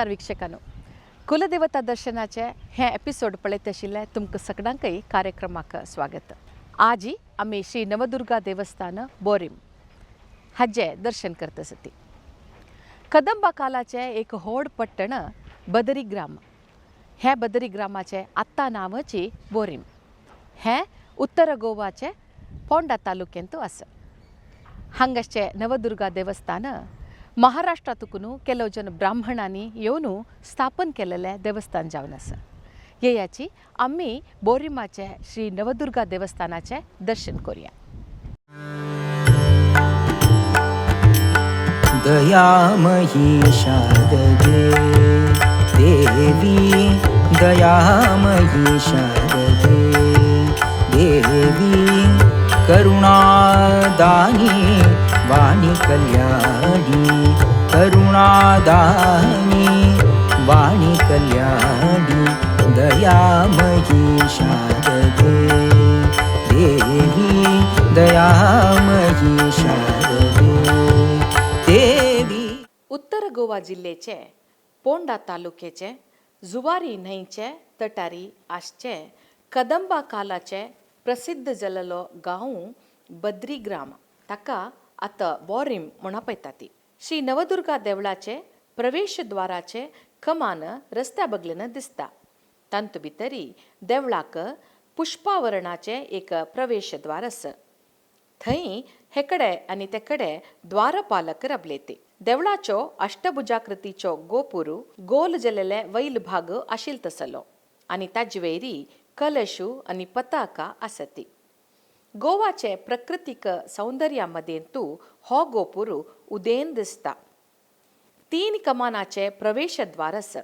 नमस्कार वीक्षकांनो, कुलदेवता दर्शनाचे हे एपिसोड पळयत आशिल्ले तुमकां सगळ्यांकय कार्यक्रमाक स्वागत। आजी आमी श्री नवदुर्गा देवस्थान बोरीम हाजे दर्शन करता आसती। कदंबा कालाचे एक व्हड पट्टण बदरी ग्राम। हे बदरी ग्रामाचे आत्तां नांवाची बोरीम हें उत्तर गोवाचे पोंडा तालुक्यांत आसा। हांगाचे नवदुर्गा देवस्थान महाराष्ट्रातून ಕೆಲವು जन ब्राह्मणांनी येवन स्थापन केलेलें देवस्थान जावन आसा। येयाची आमी बोरीमाचे श्री नवदुर्गा देवस्थानाचे दर्शन करूया। दयामयी शारदे देवी, दयामयी शारदे देवी, करुणादानी वाणी कल्याणी, करुणादानी वाणी कल्याणी, दयामयी शारदे देवी, दयामयी शारदे देवी। उत्तर गोवा जिल्ह्याचे पोंडा तालुक्याचे जुवारी न्हंयचे तटारी आसचे कदंबा कालाचे प्रसिद्ध जाल्लो गांव बद्री ग्राम ताका आतां बोरीम म्हूण आपयता ती। श्री नवदुर्गा देवळाचे प्रवेशद्वाराचे कमान रस्त्या बगलेन दिसता। तांतू भितरी देवळाक पुष्पावरणाचे एक प्रवेशद्वार आसा। थंय हेकडे आनी तेकडे द्वारपालक राबले ते। देवळाचो अष्टभुजाकृतीचो गोपुरू गोल जाल्लेले वैल भाग आशिल तसलो आनी ताजे वयरी कलशू आनी पताका आसती। गोवाचे प्रकृतीक सौंदर्या मदेंतू हो गोपुरू उदेन दिसता। तीन कमानाचे प्रवेशद्वार आसा।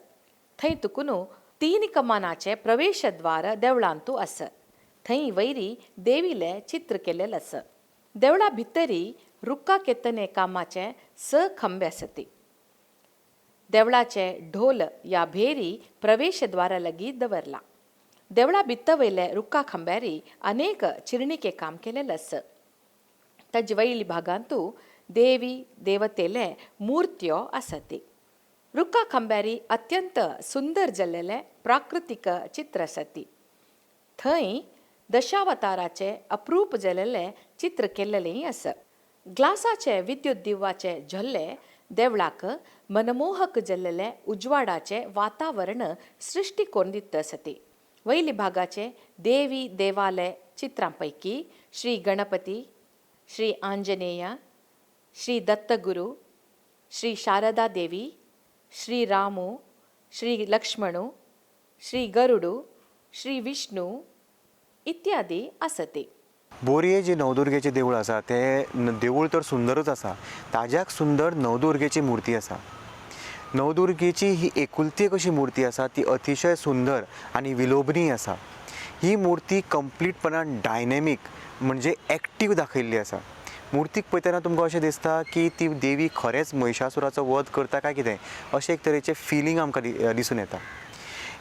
थंय तुकून तीन कमानाचे प्रवेशद्वार देवळांतू आसा। थंय वयरी देवीले चित्र केल्लें आसा। देवळा भितरी रुक्का केतने कामाचे 6 खंबे आसती। देवळाचे ढोल या भेरी प्रवेशद्वारा लगी दवरला। देवळा भित्त वयले रुक्का खांब्यारी अनेक चिरणिके काम केलेलें आसा। ताजे वयली भागांतू देवी देवतेले मूर्त्यो आसती। रुक्का खांब्यारी अत्यंत सुंदर जाल्लेले प्राकृतीक चित्र आसती। थंय दशावताराचे अप्रूप जाल्लेले चित्र केल्लेलेंय आसा। ग्लासाचे विद्युत दिवाचे झल्ले देवळाक मनमोहक जाल्लेले उजवाडाचे वातावरण सृश्टी करून दिता आसती। वयली भागाचे देवी देवालय चित्रां पैकी श्री गणपती, श्री आंजनेय, श्री दत्तगुरू, श्री शारदा देवी, श्री रामू, श्री लक्ष्मणू, श्री गरुडू, श्री विष्णू इत्यादी आसती। बोरये जे नवदुर्गेचें देवूळ आसा तें देवूळ तर सुंदरूच आसा, ताज्याक सुंदर नवदुर्गेची मूर्ती आसा। नवदुर्गेची ही एकुलती एक अशी मूर्ती आसा ती अतिशय सुंदर आनी विलोभनीय आसा। ही मूर्ती कंप्लीटपणान डायनेमीक म्हणजे एक्टीव दाखयल्ली आसा। मूर्तीक पळयतना तुमकां अशें दिसता की ती देवी खरेंच महिषासुराचो वध करता काय कितें अशें एक तरेचें फिलींग आमकां दिसून येता।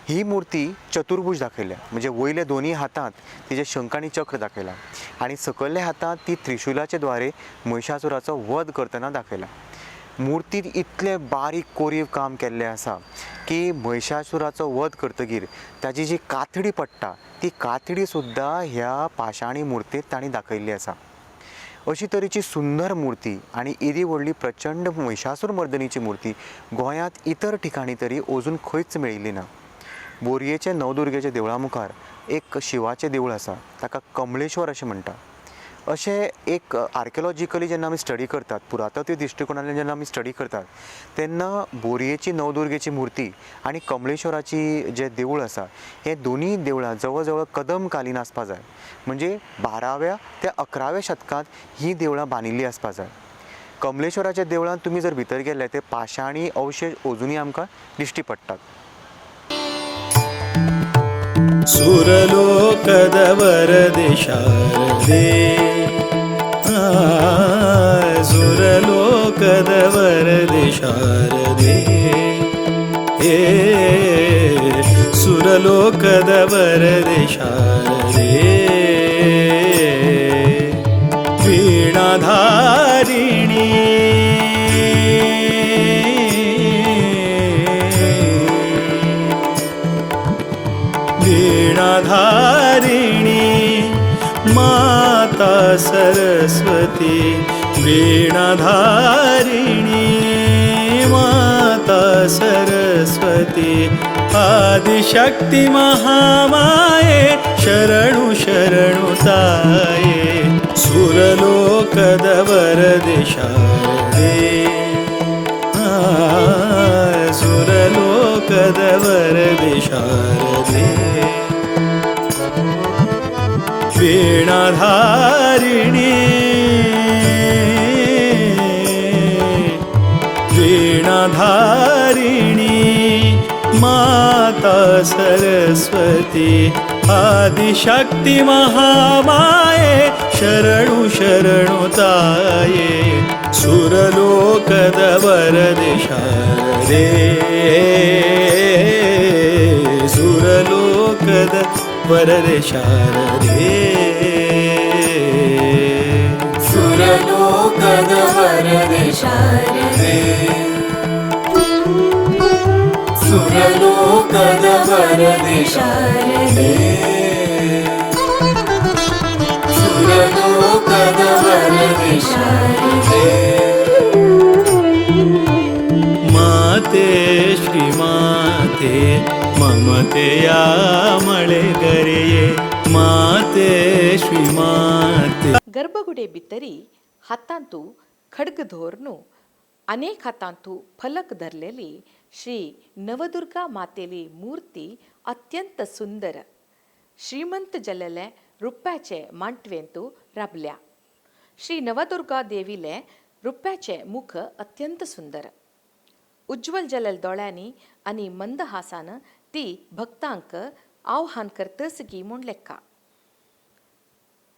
ही मूर्ती चतुर्भुज दाखयल्या, म्हणजे वयल्या दोनूय हातांत तिजे शंख आनी चक्र दाखयला आनी सकयल्या हातांत ती त्रिशुलाचे द्वारे महिषासुराचो वध करतना दाखयला। मूर्तीत इतलें बारीक कोरीव काम केल्लें आसा की महिषासुराचो वध करतगीर ताजी जी कातडी पडटा ती कातडी सुद्दां ह्या पाशाणी मूर्तींत तांणी दाखयल्ली आसा। अशी तरेची सुंदर मूर्ती आनी येदी व्हडली प्रचंड महिषासूर मर्दनीची मूर्ती गोंयांत इतर ठिकाणी तरी अजून खंयच मेळिल्ली ना। बोरयेचे नवदुर्गेच्या देवळा मुखार एक शिवाचें देवूळ आसा, ताका कमळेश्वर अशें म्हणटा। अशें एक आर्कियोलॉजिकली जेन्ना आमी स्टडी करतात, पुरातत्व दृश्टिकोणांतल्यान जेन्ना आमी स्टडी करतात तेन्ना बोरयेची नवदुर्गेची मूर्ती आनी कमळेश्वराची जें देवूळ आसा हे दोनूय देवळां जवळ जवळ कदमकालीन आसपा जाय, म्हणजे 12व्या ते 11व्या शतकांत हीं देवळां बांदिल्लीं आसपा जाय। कमलेश्वराच्या देवळांत तुमी जर भितर गेले ते पाशाणी अवशेश अजुनूय आमकां दिश्टी पडटात। सुरलोकदवरदे शारदे, सुरलोकदवरदे शारदे, हे सुरलोकदवरदे शारदे, वीणाधारिणी। माता सरस्वती वीणाधारिणी माता सरस्वती आदिशक्ती महामाये शरणु शरणु ताये सुरलोकद वरदे शारदे सुरलोकद वरदे शारदे वीणाधारिणी वीणाधारिणी माता सरस्वती आदिशक्ती महामाये शरणु शरणु ताये सुरलोकद वरदे शारदे सुरलोकद वरदे शारदे सुरलोकद वरदे शारदे सुरलोकद वरदे शारदे सुरलोकद वरदे शारदे माते श्रीमाते ममतेया मळेगरेये माते श्रीमाते गर्भगुडे भितरी हातांतु खड्ग धोरनु अनेक हातांतु फलक धरलेली श्री नवदुर्गा मातेली मूर्ती अत्यंत सुंदर श्रीमंत जल्लेले रुप्याचे मांटवेंतु राबल्या. श्री नवदुर्गा देवीले रुप्याचे मुख अत्यंत सुंदर उज्ज्वल जलल दोळ्यांनी आनी मंदहासान ती भक्तांक आव्हान करतस गी म्हूण लेखा.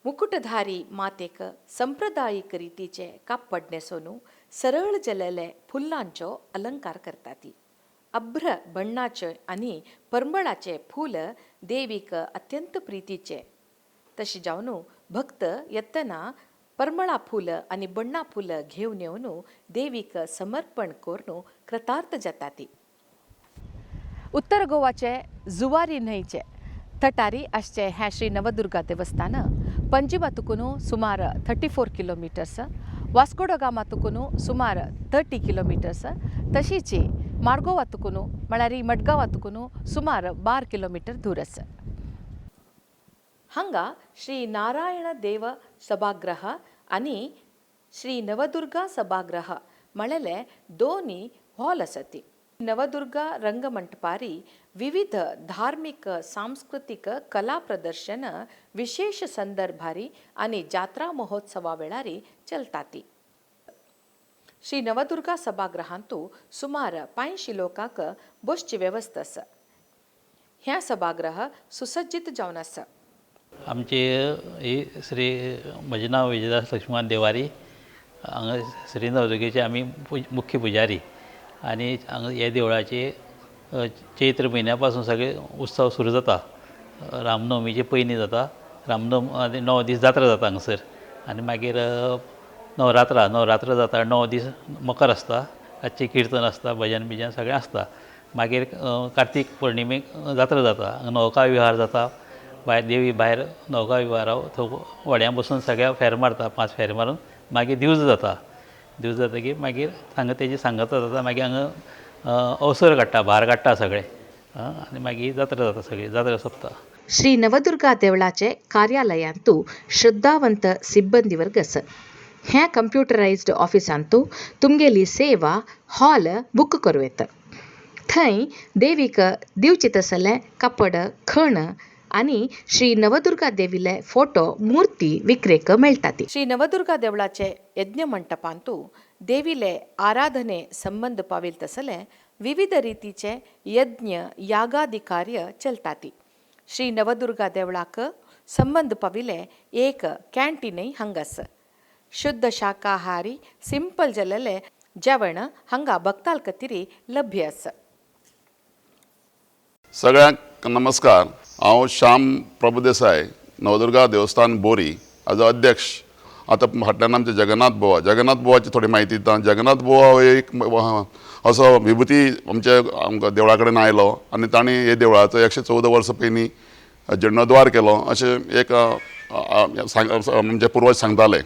मुकुटधारी मातेक संप्रदायिक रितीचे कापड न्हेसोवन सरळ जलेले फुलांचो अलंकार करतात. अभ्र बण्णाचे आनी परमळाचे फूल देवीक अत्यंत प्रितीचे. तशें जावन भक्त येतना परमळा फूल आनी बण्णा फूल घेवन येवन देवीक समर्पण करून कृतार्थ जातात. उत्तर गोवाचे जुवारी न्हंयचे तटारी आसचे हें श्री नवदुर्गा देवस्थान पंजिमा तुकून सुमार 34 किलोमिटर्स, वास्को दा गामा तुकून सुमार 30 किलोमिटर्स, तशीच मार्गोवा तुकून म्हळ्यार मडगांवा तुकून सुमार 12 किलोमिटर दूर आसा. हांगा श्री नारायण देव सभागृह आनी श्री नवदुर्गा सभागृह म्हणलेले दोनी हॉल आसात. नवदुर्गा रंगमंटपारी विविध धार्मिक सांस्कृतीक कला प्रदर्शन विशेष संदर्भारी आनी जात्रा महोत्सवा वेळारी चलतात. श्री नवदुर्गा सभागृहांतु सुमार 500 लोकांक बसची वेवस्था आसा. ह्या सभागृह सुसज्जित जावन आसा. आमचे ही श्री म्हजें नांव विजयदास लक्ष्मण देवारी. हांगा श्री नवदुर्गेचे आमी मुख्य पुजारी आनी हांगा ह्या देवळाचे चैत्र म्हयन्या पासून सगळे उत्सव सुरू जाता. रामनवमीचे पयलीं जाता. रामनवम आनी 9 दीस जात्रा जाता हांगासर आनी मागीर नवरात्र जाता. 9 दीस मकर आसता, रातचें किर्तन आसता, भजन बिजन सगळें आसता. मागीर कार्तीक पौर्णिमेक जात्रा जाता. हांगा नौका विहार जाता. भायर देवी भायर नौका विहारा थंय व्हड्यां बसून सगळ्या फेर मारता, 5 फेर मारून मागीर दिवज जाता. दिवज जातकीर मागीर हांगा तेजी सांगता जाता. मागीर हांगा अवसर काडटा, भार काडटा सगळे आनी मागीर जात्रा जाता, सगळी जात्रा सोंपता. श्री नवदुर्गा देवळाचे कार्यालयांतु श्रद्धावंत सिब्बंदी वर्ग आसा. ह्या कंप्युटरायज्ड ऑफिसांतु तुमगेली सेवा हॉल बूक करूं येता. थंय देवीक दिवचे तसले कापड, खण आनी श्री नवदुर्गा देवीले फोटो, मूर्ती विक्रेक मेळटात. श्री नवदुर्गा देवळाचे यज्ञ मंटपांतु देवीले आराधने संबंद पाविल तसले विविध रीतीचे यज्ञ यागादी कार्य चलतात. श्री नवदुर्गा देवळाक संबंद पाविले एक कॅन्टीनय हांगा आसा. शुद्ध शाकाहारी सिंपल जाल्लेले जेवण हांगा भक्ताल खातीर लभ्य आसा. सगळ्यांक नमस्कार. हांव श्याम प्रभुदेसाय, नवदुर्गा देवस्थान बोरी हाजो अध्यक्ष. आतां फाटल्यान आमचे जगन्नाथ बुवा, जगन्नाथ बुवाची थोडी म्हायती दिता. जगन्नाथ बुवा हो एक असो विभुती आमच्या आमकां देवळा कडेन आयलो आनी ताणें हे देवळाचो 114 वर्सां पयलीं जिर्णोद्वार केलो अशें एक आमचे पुर्वज सांगताले.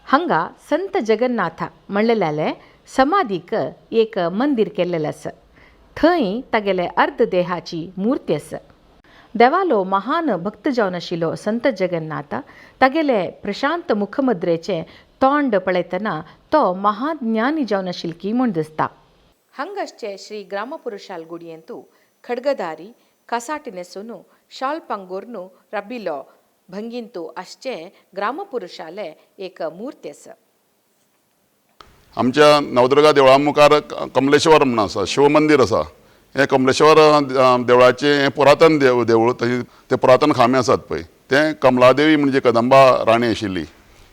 हांगा संत जगन्नाथ म्हणलेले समाधीक एक मंदिर केल्लेलें आसा. थंय तागेले अर्ध देहाची मूर्ती आसा. देवालो महान भक्त जावन आशिल्लो संत जगन्नाथ तागेले प्रशांत मुखमुद्रेचें तोंड पळयतना तो महान ज्ञानी जावन आशिल्लो की म्हूण दिसता. हांगासचे श्री ग्रामपुरुषाल गुडयेंतू खडगधारी कसाटी न्हेसून शाल पांगुरून राबिल्लो भंगींतू आसचे ग्रामपुरुषाले एक मूर्ती आसा. आमच्या नवदुर्गा देवळा मुखार कमलेश्वर म्हूण आसा, शिवमंदीर आसा. हें कमलेश्वर देवळाचें हें पुरातन देवूळ, थंय ते पुरातन खांबे आसात पळय, तें कमलादेवी म्हणजे कदंबा राणी आशिल्ली,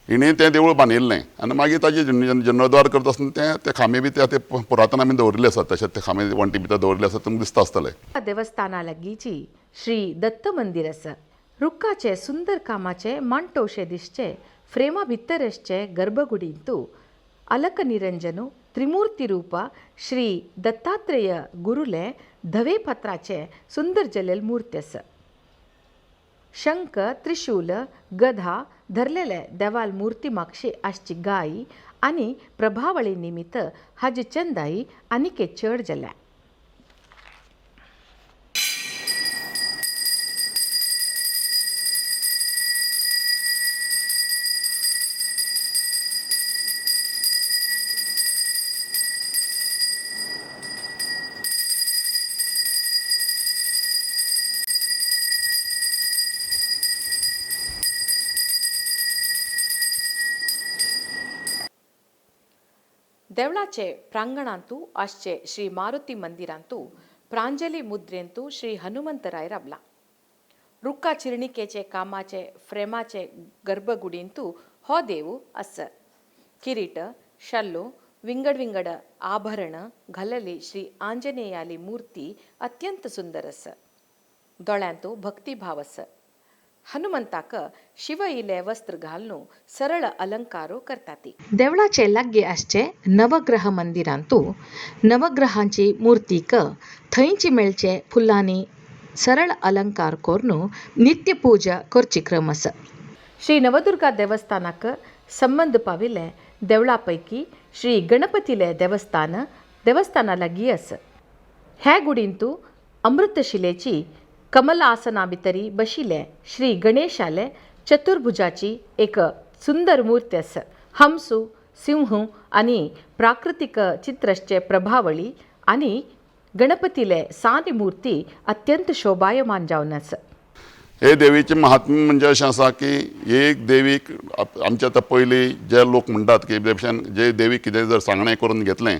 हिणें तें देवूळ बांदिल्लें आनी मागीर ताजें जिर्णोद्वार करता आसतना तें ते खांबे बी ते पुरातन आमी दवरिल्ले आसात, तशेंच ते खांबे वण्टी भितर दवरिल्ले आसात, तुमकां दिसता आसतलें. देवस्थाना लागींची श्री दत्त मंदीर आसा. रुखाचे सुंदर कामाचे मांटोशे दिसचे फ्रेमा भितर आसचे गर्भगुडींतू अलक निरंजन त्रिमूर्ती रूपा श्री दत्तात्रेय गुरुले धवे पत्राचे सुंदर जलेल मूर्ती आसा. शंख त्रिशूल गधा धरलेले देवाल मूर्ती मागशी आसची गाय आनी प्रभावळी निमित्त हाजी चंदाई आनीक चड जाल्या. देवळाचे प्रांगणांतू आसचे श्री मारुती मंदिरांतू प्रांजली मुद्रेंतू श्री हनुमंतराय राबला. रुक्का चिरणिकेचे कामाचे फ्रेमाचे गर्भगुडींतू हो देव आस. किरीट शल्लो विंगड विंगड आभरण घालली श्री आंजनेयाली मूर्ती अत्यंत सुंदर आस. दोळ्यांतू भक्तिभाव आस. हनुमंताक शिव इले वस्त्र घालून सरळ अलंकारो करतात. देवळाचे लागीं आसचे नवग्रह मंदिरांतू नवग्रहांची मूर्तीक थंयची मेळचे फुलांनी सरळ अलंकार करून नित्य पूजा करची क्रम आसा. श्री नवदुर्गा देवस्थानाक संबंद पाविल्ले देवळा पैकी श्री गणपतीले देवस्थान देवस्थाना लागीं आसा. ह्या गुडींतू अमृतशिलेची कमलासना भितरी बशिल्ले श्री गणेशाले चतुर्भुजाची एक सुंदर मूर्ती आसा. हंसू सिंह आनी प्राकृतीक चित्रश्चे प्रभावळी आनी गणपतीले सानी मूर्ती अत्यंत शोभायमान जावन आसा. हे देवीचें महात्म्य म्हणजे अशें आसा की एक देवीक आमचे आतां पयलीं जे लोक म्हणटात की भशेन जे देवीक कितें जर सांगणें करून घेतलें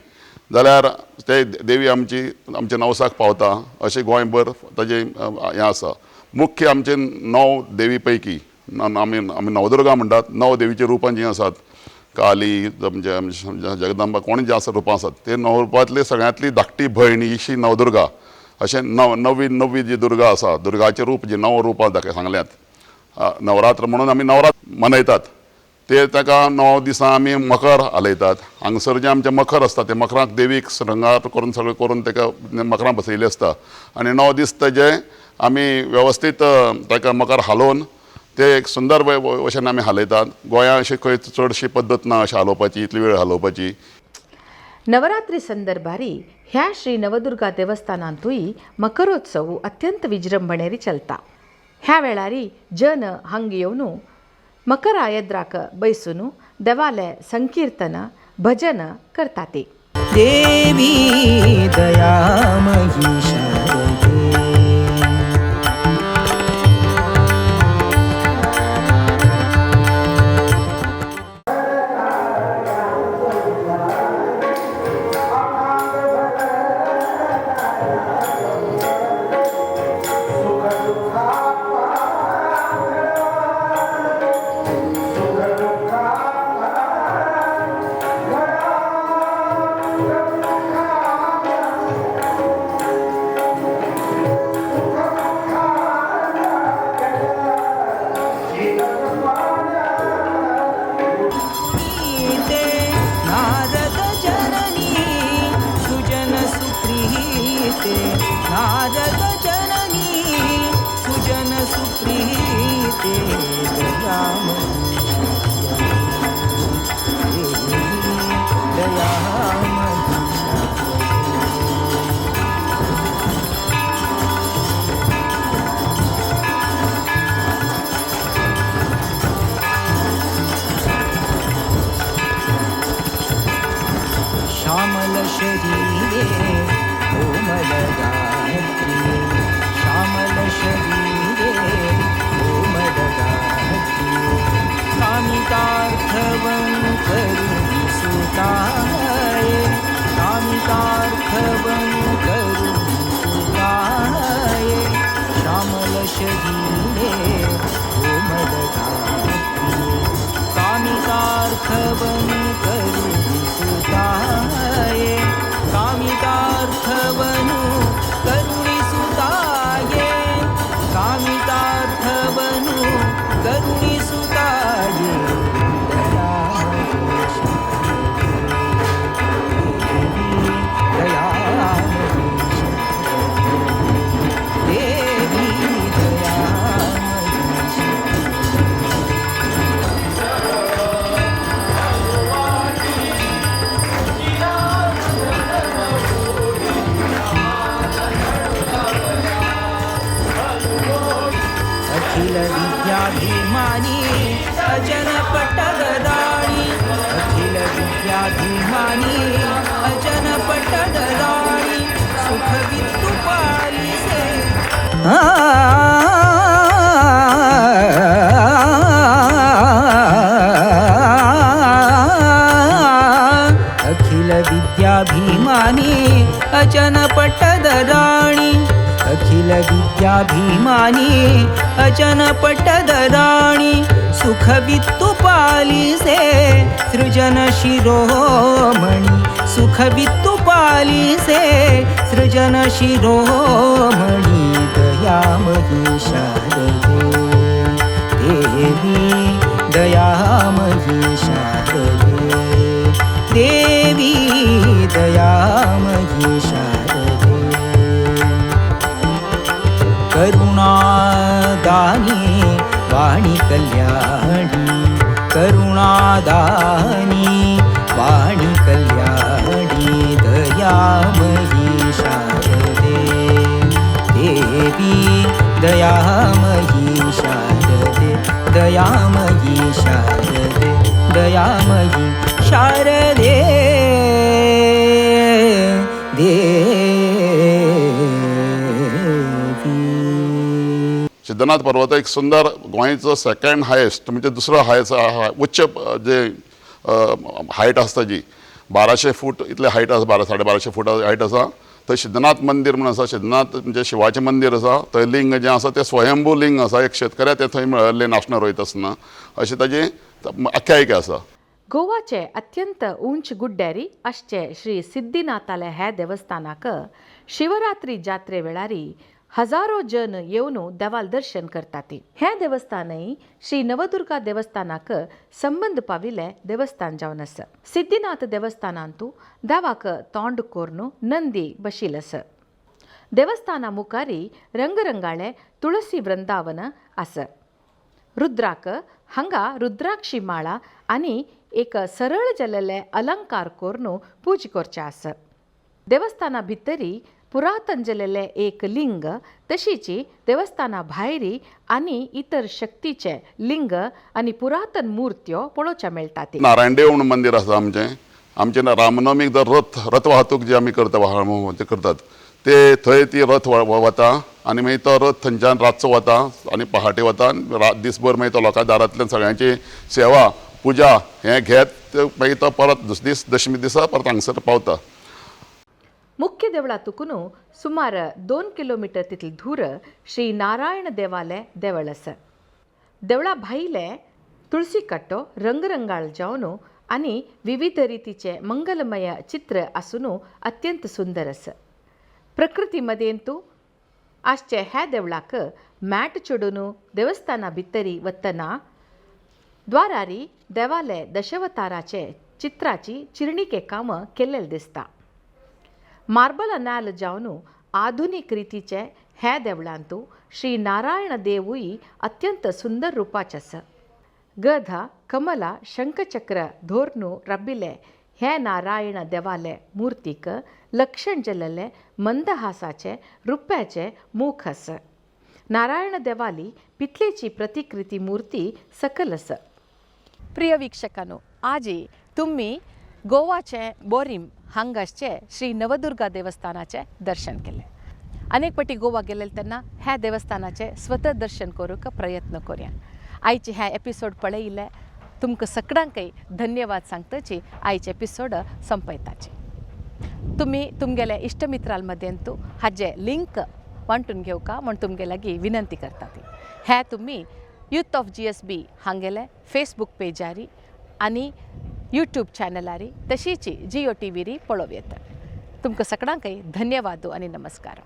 जाल्यार ते देवी आमची आमच्या नवसाक पावता अशें गोंयभर ताजें हें आसा. मुख्य आमचे 9 देवी पैकी आमी आमी नवदुर्गा म्हणटात. 9 देवीची रुपां जीं आसात, काली म्हणजे जगदंबा कोण जी आसा रुपां आसात ते 9 रुपांतली सगळ्यांतली धाकटी भयण ही शी नवदुर्गा. अशें नवी जी दुर्गा आसा, दुर्गाचें रूप जी 9 रुपां दाखय सांगल्यात. नवरात्र म्हणून आमी नवरात्र मनयतात, ते ताका 9 दिसां आमी मकर हालयतात. हांगसर जें आमचें मखर आसता ते मखराक देवीक श्रृंगार करून सगळें करून ताका मखरां बसयल्ली आसता आनी 9 दीस तेजे आमी वेवस्थीत ताका मकर हालोवन ते एक सुंदर भशेन आमी हालयतात. गोंयांत अशी खंय चडशी पद्दत ना अशें हालोवपाची, इतली वेळ हालोवपाची. नवरात्री संदर्भारी ह्या श्री नवदुर्गा देवस्थानांतूय मकरोत्सव अत्यंत विजृंभणेरी चलता. ह्या वेळारी जन हांगा येवन मकरा येद्राक बैसून देवाले संकीर्तन भजन करतात. देवी दयामयी शारदे. नारद जननी सुजन सुप्रीते। विद्याभिमानी अजन पटद राणी सुखवित्तु पालिसे. अखिल विद्याभिमानी अजन पटद राणी अखिल विद्याभिमानी अजन पटद राणी सुखवित्तु पालिसे सृजन शिरोमणी सुखवित्तु पालिसे सृजन शिरोमणी दयामयी शारदे देवी दयामयी शारदे देवी दयामयी शारदे. करुणादानी वाणी कल्याणी करुणादानी वाणी कल्याणी दयामयी शारदे देवी दयामयी शारदे दयामयी शारदे दयामयी शारदे देवी. सिद्धनाथ पर्वत एक सुंदर गोंयचो सेकंड हायेस्ट म्हणजे दुसरो हायस्ट उच्च जे हायट आसता जी 1200 फूट इतले हायट आसा, 12 1250 फूट हायट आसा. थंय सिद्धनाथ मंदीर म्हूण आसा, सिद्धनाथ म्हणजे शिवाचें मंदीर आसा. थंय लिंग जें आसा तें स्वयंभू लिंग आसा, एक शेतकऱ्या तें थंय मेळिल्लें नाशणं रोयता आसतना अशें ताजी आख्यायिका आसा. गोवाचे अत्यंत उंच गुड्ड्यारी आसचे श्री सिद्धिनाथाले हे देवस्थानाक शिवरात्री जात्रे वेळारी हजारो जन येवन देवाल दर्शन करतात. हे देवस्थानय श्री नवदुर्गा देवस्थानाक संबंद पाविल्ले देवस्थान जावन आसा. सिद्धिनाथ देवस्थानांतू देवाक तोंड कोर्न नंदी बशील आसा. देवस्थाना मुखारी रंगरंगाळे तुळसी वृंदावन आसा. रुद्राक हांगा रुद्राक्षी माळा आनी एक सरळ जाल्ले अलंकार कोर्न पूज करचे आसा. देवस्थाना भितरी पुरातन जाल्लें एक लिंग तशीची देवस्थाना भायरी आनी इतर शक्तीचे लिंग आनी पुरातन मूर्त्यो पळोवच्या मेळटात. नारायणदेव म्हणून मंदीर आसा आमचें. आमचें रामनवमीक जर रथ वाहतूक जी आमी करता करतात ते थंय ती रथ वता आनी मागीर तो रथ थंयच्यान रातचो वता आनी पहाटे वता. दिसभर मागीर तो लोकां दारांतल्यान सगळ्यांची सेवा पुजा हें घेत मागीर तो परत दुसरे दीस दशमी दिसा परत हांगसर पावता. मुख्य देवळा तुकून सुमार 2 किलोमीटर तितले दूर श्री नारायण देवालय देवळ आसा. देवळा भायले तुळसी कट्टो रंगरंगाळ जावन आनी विविध रितीचे मंगलमय चित्र आसून अत्यंत सुंदर आसा. प्रकृती मदेंतू आसचे ह्या देवळाक मॅट चडून देवस्थाना भितरी वतना द्वारारी देवालय दशवताराचे चित्राची चिरणिके काम केल्लें दिसता. मार्बल नाल जावन आधुनीक रितीचे हे देवळांतू श्री नारायण देवूय अत्यंत सुंदर रुपाचे आसा. गधा कमला शंखचक्र धोरनु रबिले हे नारायण देवाले मूर्तीक लक्षण जाल्ले मंदहासाचे रुप्याचे मुख आसा. नारायण देवाली पितलेची प्रतिकृती मूर्ती सकल आसा. प्रिय वीक्षकांनो, आजी तुम्ही गोवाचे बोरीम हांगासचे श्री नवदुर्गा देवस्थानाचे दर्शन केले. अनेक पटी गोवा गेले तेन्ना ह्या देवस्थानाचे स्वतः दर्शन करूंक प्रयत्न करूया. आयचे ह्या एपिसोड पळयिल्ले तुमकां सगळ्यांकय धन्यवाद सांगताची आयचे एपिसोड संपयताची. तुमी तुमगेले इश्टमित्रां मदेंतू हाजे लिंक वांटून घेवका म्हूण तुमगे लागीं विनंती करता ती. हे तुमी youth of GSB हांगेले Facebook Pezari आनी यूट्यूब चॅनलारी तशीच जियो टीव्हीरी पळोवं येता. तुमकां सगळ्यांकय धन्यवाद आनी नमस्कार.